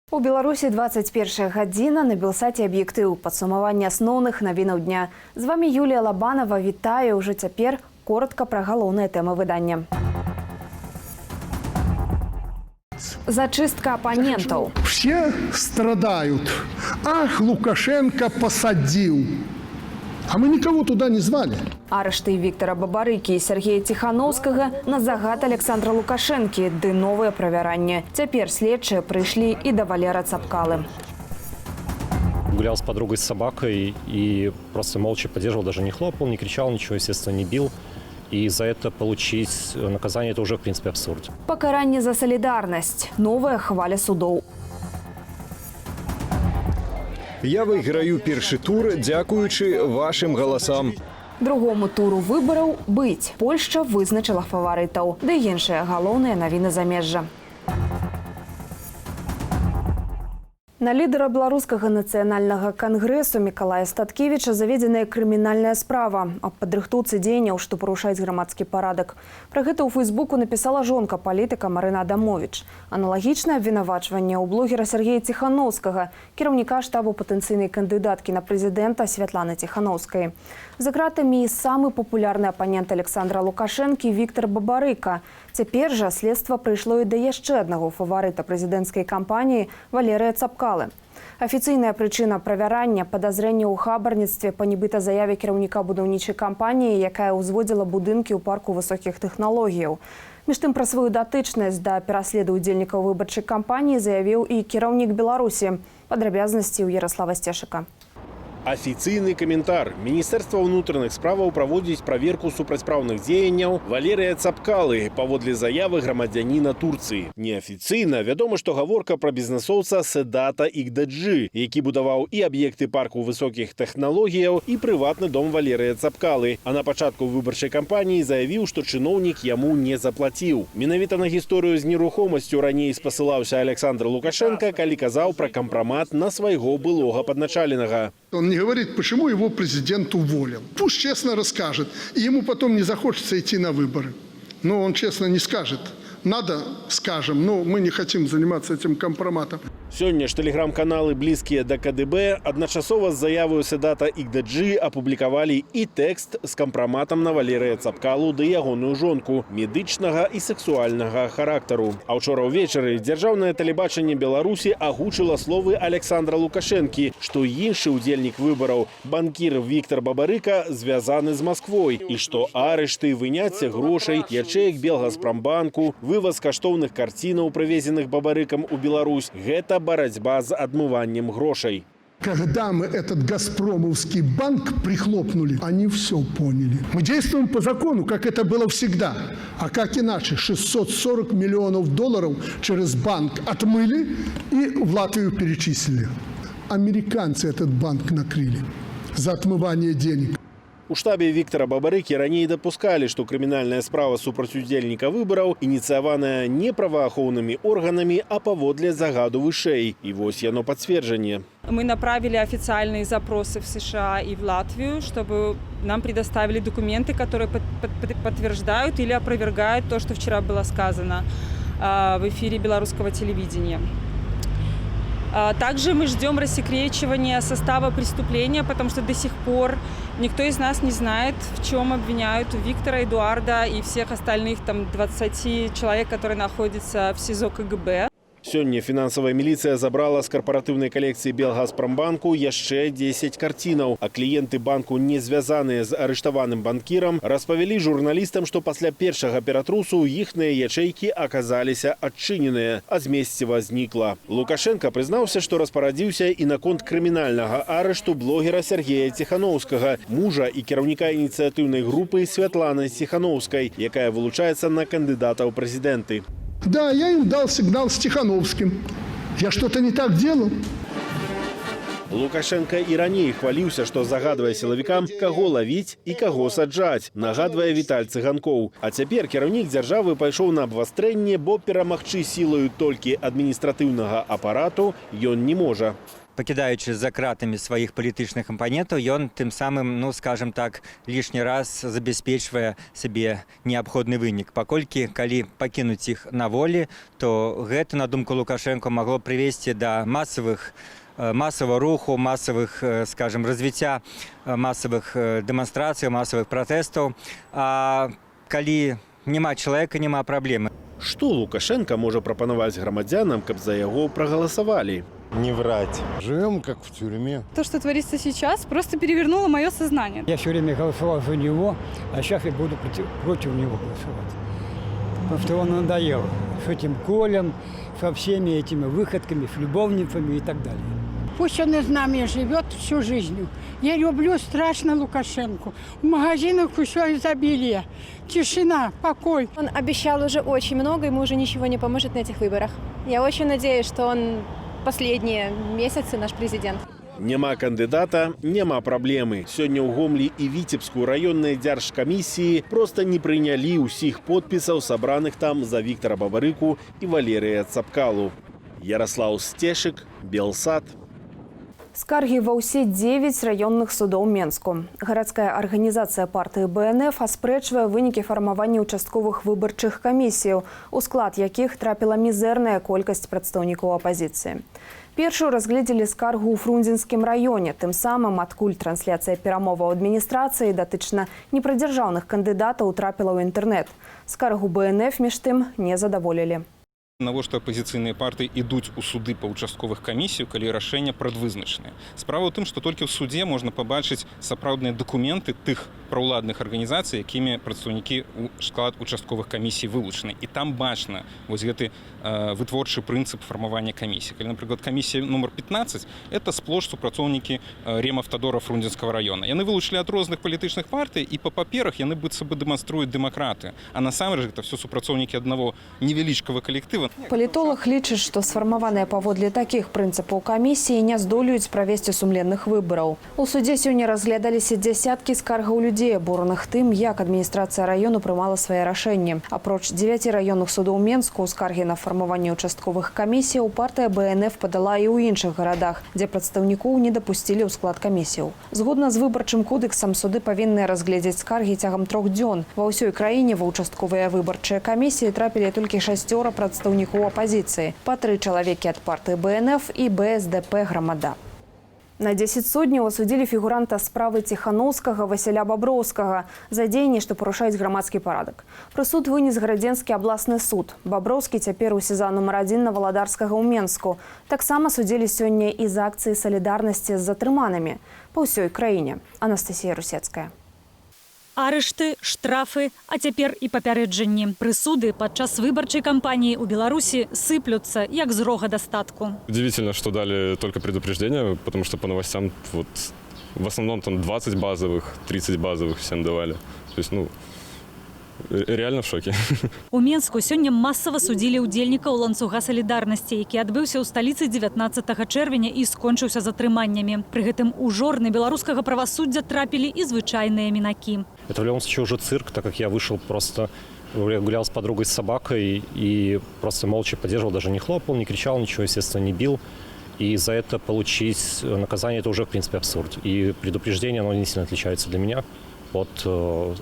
У Беларусі 21 гадзіна, на Белсаце «Аб'ектыў», падсумаванне асноўных навінаў дня. З вамі Юлія Лабанова, вітаю. Ўжо цяпер коратка пра галоўныя тэмы выдання. Зачыстка апанентаў. Все страдают. Ах, Лукашенко посадил. А мы никого туда не звали. Арышты Віктара Бабарыкі і Сяргея Ціханоўскага на загад Аляксандра Лукашэнкі ды новыя правяранні. Цяпер следчыя прыйшлі і да Валера Цапкалы. Гулял с подругой с собакой и просто молча поддерживал, даже не хлопал, не кричал, ничего, естественно, не бил. И за это получить наказание – это уже, в принципе, абсурд. Пакаранне за салідарнасць. Новая хваля судоў. Я выйграю першы тур, дзякуючы вашым галасам. Другому туру выбараў быць. Польшча вызначыла фаварытаў. Ды іншыя галоўныя навіны замежжа. На лідара Беларускага нацыянальнага кангрэсу Мікалая Статкевіча заведзеная крымінальная справа аб падрыхтоўцы дзеянняў, што парушаюць грамадскі парадак. Пра гэта ў Фейсбуку напісала жонка палітыка Марына Адамовіч. Аналагічнае абвінавачванне ў блогера Сяргея Ціханоўскага, кіраўніка штабу патэнцыйнай кандыдаткі на прэзідэнта Святланы Ціханоўскай. За кратамі і самы папулярны апанент Аляксандра Лукашэнкі Віктар Бабарыка. Цяпер жа следства прыйшло і да яшчэ аднаго фаварыта прэзідэнцкай кампаніі Валерыя Цапкалы. Афіцыйная прычына правярання – падазрэнне ў хабарніцтве па нібыта заяве кіраўніка будаўнічай кампаніі, якая ўзводзіла будынкі ў парку высокіх тэхналогіяў. Між тым, пра сваю датычнасць да пераследу удзельнікаў выбарчай кампаніі заявіў і кіраўнік Беларусі. Падрабязнасці ў Ярослава Сцешыка. Афіцыйны каментар. Міністэрства ўнутраных справаў праводзіць праверку супрацьпраўных дзеянняў Валерыя Цапкалы паводле заявы грамадзяніна Турцыі. Неафіцыйна вядома, што гаворка пра бізнесоўца Седата Ігдаджы, які будаваў і аб'екты парку высокіх тэхналогіяў, і прыватны дом Валерыя Цапкалы. А на пачатку выбарчай кампаніі заявіў, што чыноўнік яму не заплаціў. Менавіта на гісторыю з нерухомасцю раней спасылаўся Аляксандр Лукашэнка, калі казаў пра кампрамат на свайго былога падначаленага. Он не говорит, почему его президент уволил. Пусть честно расскажет. И ему потом не захочется идти на выборы. Но он честно не скажет. Надо, скажем, но мы не хотим заниматься этим компроматом. Сёння ж тэлеграм-каналы, блізкія да КДБ, адначасова з заяваю Седата Ігдаджы апублікавалі і тэкст з кампраматам на Валерыя Цапкалу ды ягоную жонку медычнага і сексуальнага характару. А ўчора ўвечары дзяржаўнае тэлебачанне Беларусі агучыла словы Аляксандра Лукашэнкі, што іншы ўдзельнік выбараў, банкір Віктар Бабарыка, звязаны з Масквой і што арышты, выняцце грошай, ячэек Белгазпрамбанку, вываз каштоўных карцінаў, прывезеных Бабарыкам у Беларусь – гэта барацьба з адмываннем грошай. Когда мы этот «Газпромовский» банк прихлопнули, они все поняли. Мы действуем по закону, как это было всегда. А как иначе? 640 миллионов долларов через банк отмыли и в Латвию перечислили. Американцы этот банк накрыли за отмывание денег. У штабе Віктара Бабарыкі раней дапускалі, што крымінальная справа супраць удзельніка выбараў ініцыяваная не праваахоўнымі органамі, а паводле загаду вышэй. І вось яно, пацверджанне. Мы направили официальные запросы в США и в Латвию, чтобы нам предоставили документы, которые подтверждают или опровергают то, что вчера было сказано в эфире белорусского телевидения. Также мы ждем рассекречивания состава преступления, потому что до сих пор никто из нас не знает, в чем обвиняют Виктора, Эдуарда и всех остальных там 20 человек, которые находятся в СИЗО КГБ. Сёння фінансавая міліцыя забрала з карпаратыўнай калекцыі Белгазпрамбанку яшчэ 10 карцінаў, а кліенты банку, не звязаныя з арыштаваным банкірам, распавялі журналістам, што пасля першага ператрусу іхныя ячэйкі аказаліся адчыненыя, а змесціва знікла. Лукашэнка прызнаўся, што распарадзіўся і наконт крымінальнага арышту блогера Сяргея Ціханоўскага, мужа і кіраўніка ініцыятыўнай групы Святланы Ціханоўскай, якая вылучаецца на кандыдата ў прэзідэнты. Да, я им дал сигнал с Тихановским. Я что-то не так делал? Лукашэнка і раней хваліўся, што загадвае сілавікам, каго лавіць і каго саджаць, нагадвае Віталь Цыганкоў. А цяпер кіраўнік дзяржавы пайшоў на абвастрэнне, бо перамагчы сілаю толькі адміністратыўнага апарату ён не можа. Пакідаючы за кратамі сваіх палітычных апанентаў, ён тым самым, ну, скажем так, лішні раз забяспечвае сабе неабходны вынік. Паколькі калі пакінуць іх на волі, то гэта, на думку Лукашэнкі, магло прывесці да масавага руху, масавых, скажем, развіцця масавых дэманстрацый, масавых пратэстаў. А калі няма чалавека, няма праблемы. Што Лукашэнка можа прапанаваць грамадзянам, каб за яго прагаласавалі? Не врать. Живем как в тюрьме. То, что творится сейчас, просто перевернуло мое сознание. Я все время голосовал за него, а сейчас я буду против него голосовать. Потому что он надоел с этим Колем, со всеми этими выходками, с любовницами и так далее. Пусть он и с нами живет всю жизнь. Я люблю страшно Лукашенко. В магазинах все изобилие. Тишина, покой. Он обещал уже очень много, ему уже ничего не поможет на этих выборах. Я очень надеюсь, что он последние месяцы наш президент. Няма кандыдата, няма праблемы. Сёння ў Гомлі і Віцебску раённыя дзяржкамісіі проста не прынялі ўсіх подпісаў, сабраных там за Віктара Бабарыку і Валерыя Цапкалу. Яраслаў Сцешык, Белсат. Скаргі ва ўсе 9 раённых судоў Менску. Гарадская арганізацыя партыі БНФ аспрэчвае вынікі фармавання участковых выбарчых камісіяў, у склад якіх трапіла мізэрная колькасць прадстаўнікоў апазіцыі. Першую разгледзелі скаргу ў Фрунзенскім раёне, тым самым, адкуль трансляцыя перамоваў адміністрацыі датычна непрадзяржаўных кандыдатаў трапіла ў інтэрнэт. Скаргу БНФ, між тым, не задаволілі. Навошта апазіцыйныя партыі ідуць у суды па ўчастковых камісіях, калі рашэнне прадвызначанае? Справа ў тым, што толькі ў судзе можна пабачыць сапраўдныя дакументы тых праўладных арганізацый, якімі прадстаўнікі ў склад участковых камісій вылучаны. І там бачна вось гэты вытворчы прынцып фармавання камісіі. Калі, напрыклад, камісія нумар 15 — это сплош супрацоўнікі ремавтодора Фрунзенскага района. Яны вылучылі ад розных палітычных партый, і па паперах яны быццам бы дэманструюць дэмакраты. А насамрэч гэта все супрацоўнікі аднаго невялічкага калектыва. Палітолаг лічыць, што сфармаваныя паводле такіх прынцыпаў камісіі не здолеюць правесці сумленных выбараў. У судзе сёння разглядаліся дзясяткі скаргаў людзей, абураных тым, як адміністрацыя раёну прымала свае рашэнні. Апроч дзевяці раённых судоў Менску, скаргі на фармаванне участковых камісіяў партыя БНФ падала і ў іншых гарадах, дзе прадстаўнікоў не дапусцілі ў склад камісіяў. Згодна з выбарчым кодэксам, суды павінны разгледзець скаргі цягам 3 дзён. Ва ўсёй краіне ва ўчастковыя выбарчыя камісіі трапілі толькі шасцёра прадстаўнікоў апазіцыі, па тры чалавекі ад партыі БНФ і БСДП «Грамада». На 10 сутак асудзілі фігуранта справы Ціханоўскага Васіля Баброўскага за дзеянні, што парушаюць грамадскі парадак. Прысуд вынес Гарадзенскі абласны суд. Баброўскі цяпер у СІЗА нумар 1 на Валадарскага ў Менску. Таксама судзілі сёння і за акцыі салідарнасці з затрыманымі па ўсёй краіне. Анастасія Русецкая. Арышты, штрафы, а цяпер і папярэджанні. Прысуды падчас выбарчай кампаніі ў Беларусі сыплюцца, як з рога дастатку. Удивительно, что дали только предупреждение, потому что по новостям вот в основном там 20 базовых, 30 базовых всем давали. То есть, ну, реально в шоке. У Менску сёння масава судзілі ўдзельнікаў ланцуга салідарнасці, які адбыўся ў сталіцы 19 чэрвеня і скончыўся затрыманнямі. Пры гэтым у жорны беларускага правасуддзя трапілі і звычайныя мінакі. Это в любом случае уже цирк, так как я вышел просто, я гулял с подругой с собакой и просто молча поддерживал, даже не хлопал, не кричал, ничего, естественно, не бил. И за это получить наказание — это уже, в принципе, абсурд. И предупреждение, оно не сильно отличается для меня от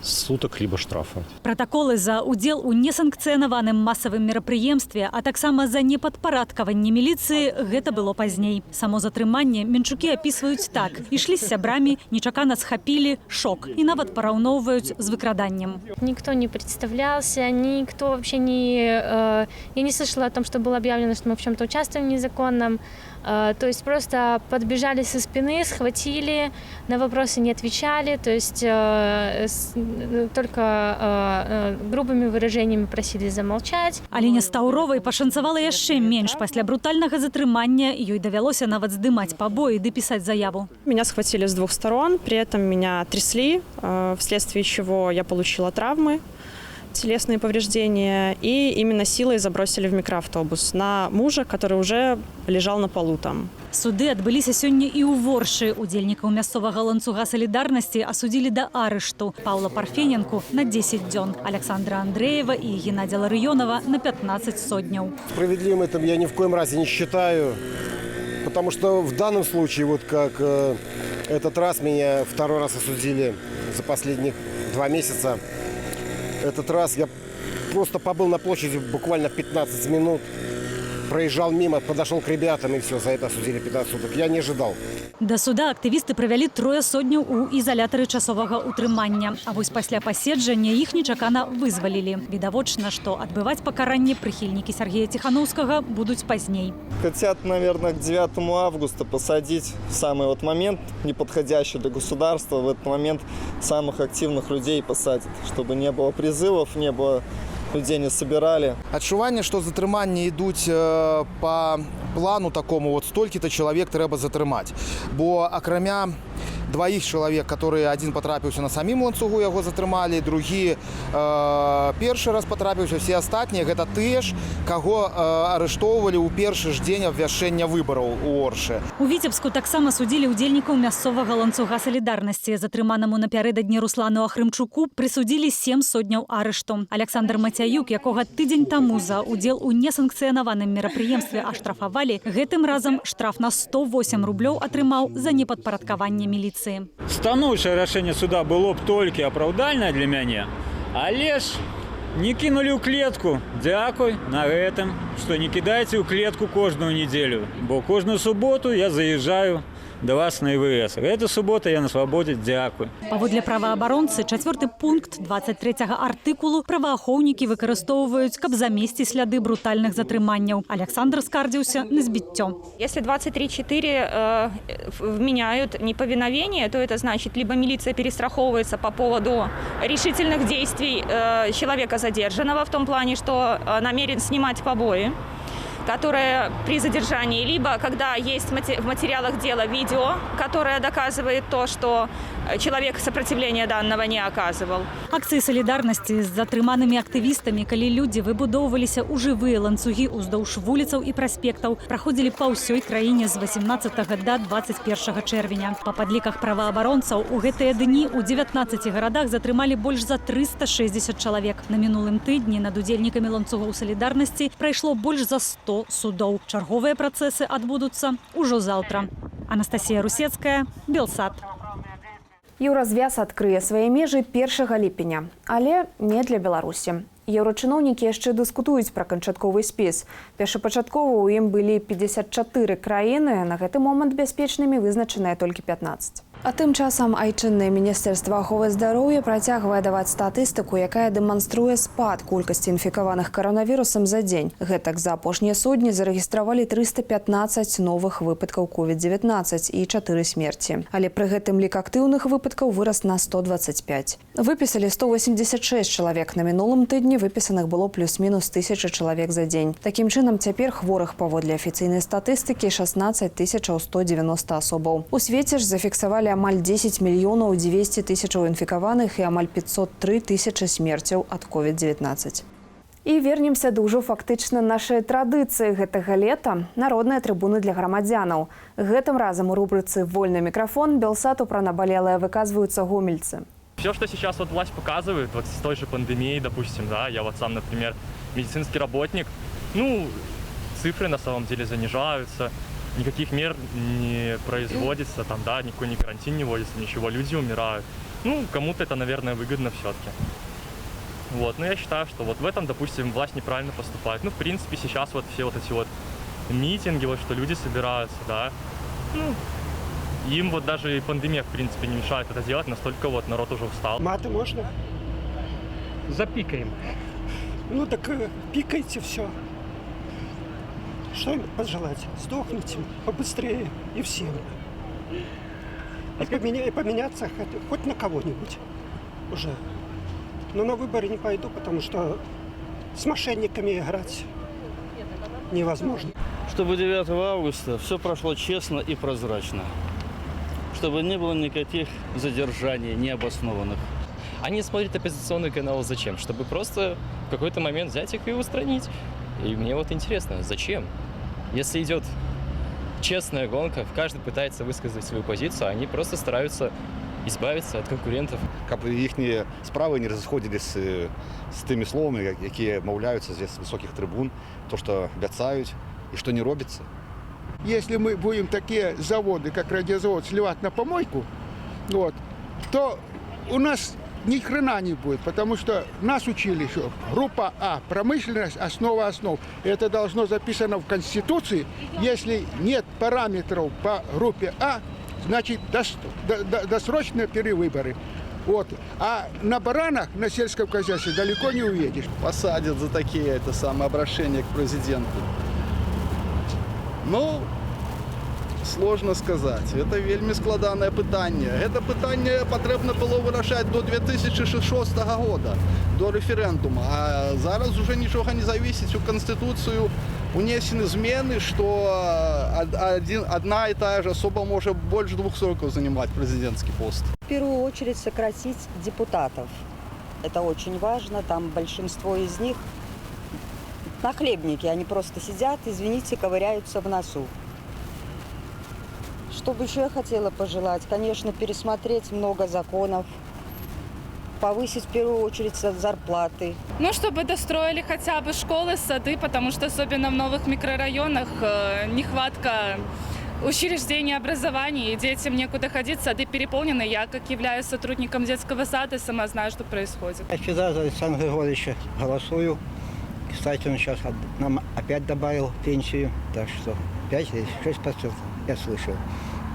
суток либо штрафа. Пратаколы за ўдзел у несанкцыянаваным масавым мерапрыемстве, а таксама за непадпарадкаванне міліцыі — гэта было пазней. Само затрыманне менчукі апісваюць так: ішлі з сябрамі, нечакана схапілі, шок, і нават параўноўваюць з выкраданнем. Никто не представлялся, никто вообще не... Я не слышала о том, что было объявлено, что мы в чем-то участвуем незаконном. То есть просто подбежали со спины, схватили, на вопросы не отвечали, то есть только грубыми выражениями просили замолчать. Аліне Стаўровай пашанцавала яшчэ менш. Пасля брутальнага затрымання ёй давялося нават здымаць пабоі ды пісаць заяву. Меня схватили с двух сторон, при этом меня трясли, вследствие чего я получила травмы, телесные повреждения, и именно силой забросили в микроавтобус на мужа, который уже лежал на полу там. Суды адбыліся сёння і ў Воршы. Удзельнікаў мясцовага ланцуга салідарнасці асудзілі да арышту. Паўла Парфененку на 10 дзён, Аляксандра Андрэева і Генадзя Ларыёнова на 15 содняў. Справедливым это я ни в коем разе не считаю. Потому что в данном случае, вот как этот раз меня второй раз осудили за последних 2 месяца, этот раз я просто побыл на площади буквально 15 минут, проезжал мимо, подошел к ребятам, и все, за это осудили 15 суток. Я не ожидал. Да суда актывісты правялі трое содняў у ізалятары часовага ўтрымання. А вось пасля паседжання іх нечакана вызвалілі. Відавочна, што адбываць пакаранне прыхільнікі Сяргея Ціханоўскага будуць пазней. Хотят, наверное, к 9 августа посадить в самый вот момент, неподходящий для государства, в этот момент самых активных людей посадят, чтобы не было призывов, не было, людей не собирали. Адчуванне, што затрыманні ідуць по плану такому: вот столькі-то чалавек трэба затрымаць. Бо акрамя дваіх чалавек, которые, адзін патрапіўся на самім ланцугу, яго затрымалі, другі першы раз патрапіўся, все астатнія — гэта тыя ж, каго арыштоўвалі ў першы ж дзень абвяшчэння выбараў у Оршы. У Віцебску таксама судзілі ўдзельнікаў мясцовага ланцуга салідарнасці. Затрыманаму напярэдадні Руслану Ахрымчуку прысудзілі 7 содняў арышту. Аляксандр Мацяюк, якога тыдзень таму за ўдзел у несанкцыянаваным мерапрыемстве аштрафавалі, гэтым разам штраф на 108 рублёў атрымаў за непадпарадкаванне міліцыі. Станоўчае рашэнне суда было б толькі апраўдальнае для мяне, але ж не кінулі ў клетку. Дзякуй на гэтым, што не кідаеце ў клетку кожную нядзелю, бо кожную суботу я заязджаю да вас на ІВС. Гэта субота я на свабодзе, дзякуй. Паводле праваабаронцы, чацвёрты пункт 23 артыкулу праваахоўнікі выкарыстоўваюць, каб замесці сляды брутальных затрыманняў. Аляксандр скардзіўся на збіццё. Если 23.4 вменяют неповиновение, то это значит, либо милиция перестраховывается по поводу решительных действий человека задержанного в том плане, что намерен снимать побои, которое при задержании, либо когда есть в материалах дела видео, которое доказывает то, что человек сопротивления данного не оказывал. Акцыі салідарнасці з затрыманымі актывістамі, калі людзі выбудоўваліся ў жывыя ланцугі ўздоўж вуліцаў і праспектаў, праходзілі па ўсёй краіне з 18 да 21 чэрвеня. Па падліках праваабаронцаў, у гэтыя дні ў 19 гарадах затрымалі больш за 360 чалавек. На мінулым тыдні над удзельнікамі ланцугоў салідарнасці прайшло больш за 100 судоў. Чарговыя працэсы адбудуцца ўжо заўтра. Анастасія Русецкая, Белсат. Еўразвяз адкрые свае межы 1 ліпеня, але не для Беларусі. Еўрачыноўнікі яшчэ дыскутуюць пра канчатковы спіс. Першапачаткова ў ім былі 54 краіны, на гэты момант бяспечнымі вызначаныя толькі 15. А тым часам айчыннае міністэрства аховы здароўя працягвае даваць статыстыку, якая дэманструе спад колькасці інфікаваных каронавірусам за дзень. Гэтак, за апошнія суткі зарэгістравалі 315 новых выпадкаў COVID-19 і 4 смерці. Але пры гэтым лік актыўных выпадкаў вырас на 125. Выпісалі 186 чалавек. На мінулым тыдні выпісаных было плюс-мінус 1000 чалавек за дзень. Такім чынам, цяпер хворых паводле афіцыйнай статыстыкі 16 190 асобаў. У свеце ж зафіксавалі амаль 10 мільёнаў 200 тысячаў інфікаваных і амаль 503 тысячы смерцяў ад COVID-19. І вернемся да ўжо фактычна нашай традыцыі гэтага лета — народныя трыбуны для грамадзянаў. Гэтым разам у рубрыцы «Вольны мікрафон» Белсату пра набалелае выказваюцца гомельцы. Все, что сейчас вот власть показывает, вот с той же пандемией, допустим, да, я вот сам, например, медицинский работник, ну, цифры на самом деле занижаются, никаких мер не производится, там, да, никакой ни карантин не вводится, ничего, люди умирают. Ну, кому-то это, наверное, выгодно все-таки. Вот, но я считаю, что вот в этом, допустим, власть неправильно поступает. Ну, в принципе, сейчас вот все вот эти вот митинги, вот что люди собираются, да, ну, им вот даже и пандемия, в принципе, не мешает это делать, настолько вот народ уже устал. Маты можно? Запикаем. Ну так пикайте все. Что им пожелать? Сдохните побыстрее и всем. И поменяться хоть на кого-нибудь уже. Но на выборы не пойду, потому что с мошенниками играть невозможно. Чтобы 9 августа все прошло честно и прозрачно. Чтобы не было никаких задержаний необоснованных. Они смотрят оппозиционный канал зачем? Чтобы просто в какой-то момент взять их и устранить. И мне вот интересно, зачем? Если идет честная гонка, каждый пытается высказать свою позицию, а они просто стараются избавиться от конкурентов. Каб іхнія справы не разыходзіліся з тымі словамі, якія маўляюцца з высокіх трыбун, то, што абяцаюць і што не робіцца. Если мы будем такие заводы, как радиозавод, сливать на помойку, вот, то у нас ни хрена не будет, потому что нас учили, что группа А, промышленность, основа основ. Это должно записано в Конституции. Если нет параметров по группе А, значит, досрочные перевыборы. Вот. А на баранах на сельском хозяйстве далеко не уедешь. Посадят за такие это самое обращение к президенту. Ну, сложно сказать. Это вельмі складанае пытанне. Гэта пытанне патрэбна было вырашаць до 2006 года, до рэферэндума. А зараз уже нічога не зависит. У Канстытуцыю унесены змены, что одна и та же особа может больше двух сроков занимать президентский пост. В первую очередь сократить депутатов. Это очень важно. Там большинство из них нахлебники. Они просто сидят, извините, ковыряются в носу. Что бы еще я хотела пожелать? Конечно, пересмотреть много законов, повысить в первую очередь зарплаты. Ну, чтобы достроили хотя бы школы, сады, потому что особенно в новых микрорайонах нехватка учреждений образования, и детям некуда ходить, сады переполнены. Я, как являюсь сотрудником детского сада, сама знаю, что происходит. Я всегда за Александра Григорьевича голосую. Кстати, он сейчас нам опять добавил пенсию, так что 5 или 6% я слышал.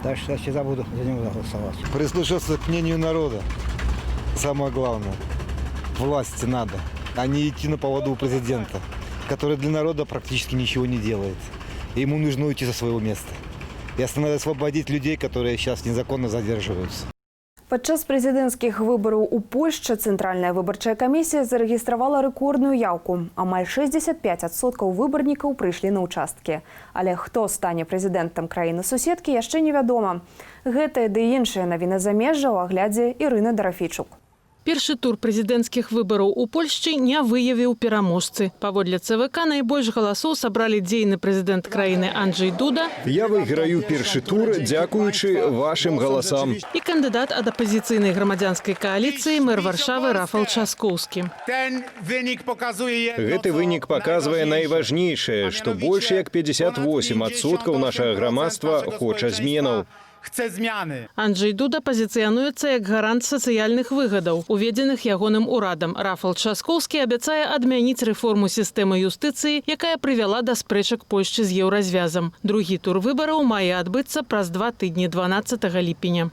Так что я всегда буду за него голосовать. Прислушаться к мнению народа. Самое главное. Власти надо, а не идти на поводу у президента, который для народа практически ничего не делает. Ему нужно уйти со своего места. И освободить людей, которые сейчас незаконно задерживаются. Падчас прэзідэнцкіх выбараў у Польшчы Цэнтральная выбарчая камісія зарэгістравала рэкордную яўку. Амаль 65% выбарнікаў прыйшлі на ўчасткі. Але хто стане прэзідэнтам краіны-суседкі, яшчэ невядома. Гэтыя ды іншыя навіны замежжа ў аглядзе Ірыны Дарафейчук. Першы тур прэзідэнцкіх выбараў у Польшчы не выявіў пераможцы. Паводле ЦВК, найбольш галасоў сабралі дзейны прэзідэнт краіны Анджэй Дуда Я выйграю першы тур, дзякуючы вашым галасам. і кандыдат ад апазіцыйнай Грамадзянскай кааліцыі, мэр Варшавы Рафал Часкоўскі. Ten wynik pokazuje jedno, Гэты вынік паказвае найважнейшае, што больш як 58% нашага грамадства хоча зменаў. Chce zmiany. Анджэй Дуда пазіцыянуецца як гарант сацыяльных выгадаў, уведзеных ягоным урадам. Рафал Часкоўскі абяцае адмяніць рэформу сістэмы юстыцыі, якая прывяла да спрэчак Польшчы з Еўразвязам. Другі тур выбараў мае адбыцца праз 2 тыдні, 12 ліпеня.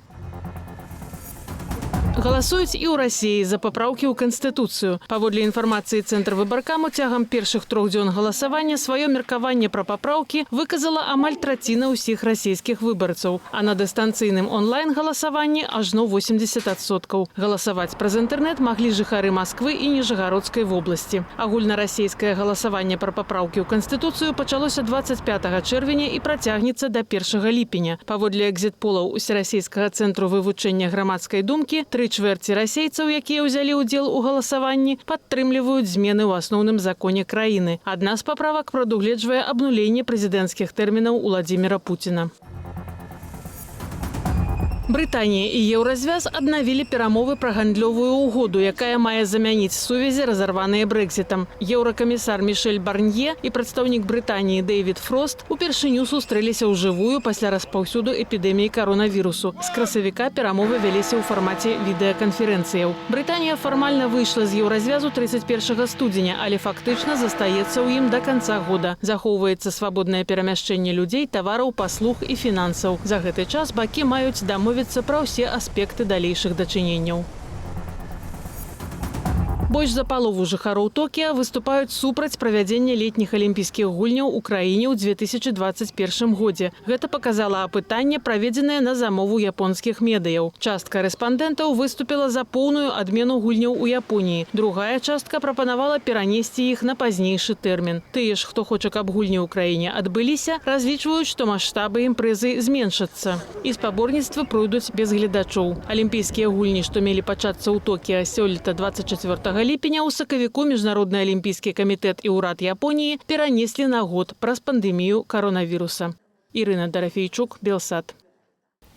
Галасуюць і ў Расіі за папраўкі ў Канстытуцыю. Паводле інфармацыі Цэнтрвыбаркаму, цягам першых 3 дзён галасавання сваё меркаванне пра папраўкі выказала амаль траціна ўсіх расійскіх выбарцаў. А на дыстанцыйным онлайн-галасаванні ажно 80%. Галасаваць праз інтэрнэт маглі жыхары Масквы і Ніжагародскай вобласці. Агульнарасійскае галасаванне пра папраўкі ў Канстытуцыю пачалося 25 чэрвеня і працягнецца да 1 ліпеня. Паводле экзітполаў Усерасійскага цэнтру вывучэння грамадскай думкі, тры чвэрці расейцаў, якія ўзялі ўдзел у галасаванні, падтрымліваюць змены ў асноўным законе краіны. Адна з паправак прадугледжвае абнуленне прэзідэнцкіх тэрмінаў Уладзіміра Пуціна. Брытанія і Еўразвяз аднавілі перамовы пра гандлёвую ўгоду, якая мае замяніць сувязі, разарваныя Брэкзітам. Еўракамісар Мішэль Барнье і прадстаўнік Брытаніі Дэйвід Фрост упершыню сустрэліся ўжывую пасля распаўсюду эпідэміі каронавірусу. З красавіка перамовы вяліся ў фармаце відэаканферэнцыяў. Брытанія фармальна выйшла з Еўразвязу 31 студзеня, але фактычна застаецца ў ім да канца года. Захоўваецца свабоднае перамяшчэнне людзей, тавараў, паслуг і фінансаў. За гэты час бакі маюць дамовіцца пра ўсе аспекты далейшых дачыненняў. Больш за палову жыхароў Токіа выступаюць супраць правядзення летніх алімпійскіх гульняў у краіне ў 2021 годзе. Гэта паказала апытанне, праведзенае на замову японскіх медыяў. Частка рэспандэнтаў выступіла за поўную адмену гульняў у Японіі. Другая частка прапанавала перанесці іх на пазнейшы тэрмін. Тыя ж, хто хоча, каб гульні ў краіне адбыліся, разлічваюць, што маштабы імпрэзы зменшацца. І спаборніцтвы пройдуць без гледачоў. Алімпійскія гульні, што мелі пачацца ў Токіа сёлета 24 ліпеня, ў сакавіку Міжнародны алімпійскі камітэт і ўрад Японіі перанеслі на год праз пандэмію каронавіруса. Ірына Дарафейчук, Белсат.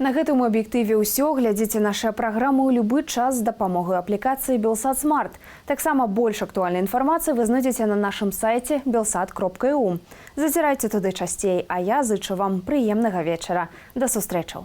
На гэтым у аб'ектыве ўсё. Глядзіце нашыя праграмы ў любы час з дапамогай аплікацыі Белсат Смарт. Таксама больш актуальнай інфармацыі вы знойдзеце на нашым сайце belsat.eu. Зазірайце туды часцей, а я зычу вам прыемнага вечара. Да сустрэчаў.